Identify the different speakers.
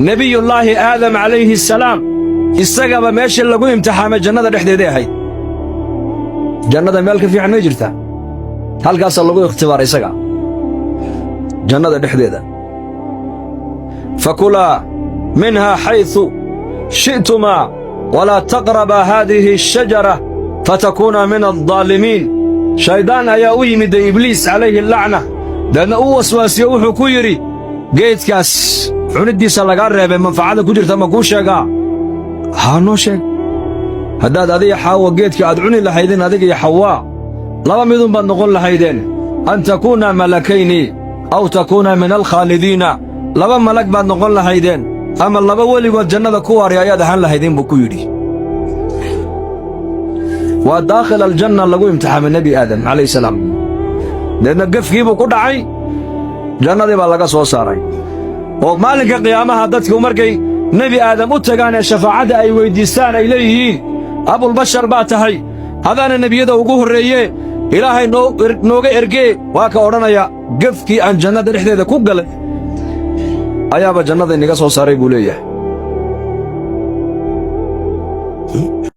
Speaker 1: Nebiyullaahi Aadam calayhi salaam isagaba meesha lagu imtixaamay jannada dhexdeeday ahayd. Jannada meel ka fiican may jirtaa? Halkaasaa lagu ikhtibaaray isaga jannada dhexdeeda. فكلا منها حيث شئتما ولا تقربا هذه الشجرة فتكونا من الظالمين. Shayddaan ayaa u yimidday, Ibliis calayhi lacna. Deedna u waswaasiyo, wuxuu ku yidhi: "Geedkaas cuniddiisa lagaa reebay, manfacada ku jirta ma kuu sheegaa?" "Haa, noo sheeg." "Haddaad adiga Xaawa geedka aad cuni lahaydeen, adiga iyo Xawaa, laba midun baad noqon lahaydeen: أن تكونا ملكين أو تكونا من الخالدين. Laba malag baad noqon lahaydeen ama laba weligood jannada ku waari ayaad ahaan lahaydeen," buu ku yidhi. Waa daakhil aljanna lagu imtixaamay Nebi Aadam calayhi salaam. Deedna gefkii buu ku dhacay, jannadii baa laga soo saaray. Oo maalinka qiyaamaha dadku markay Nebi Aadam u tagaan ee shafaacadda ay weyddiistaan, ay leeyihiin: "Abulbashar baa tahay, adaana nebiyada ugu horreeye, Ilaahay nooga ergee," waa ka odhanaya: "Gefkii aan jannada dhexdeeda ku galay ayaaba jannada inaga soo saaray," buu leeyahay.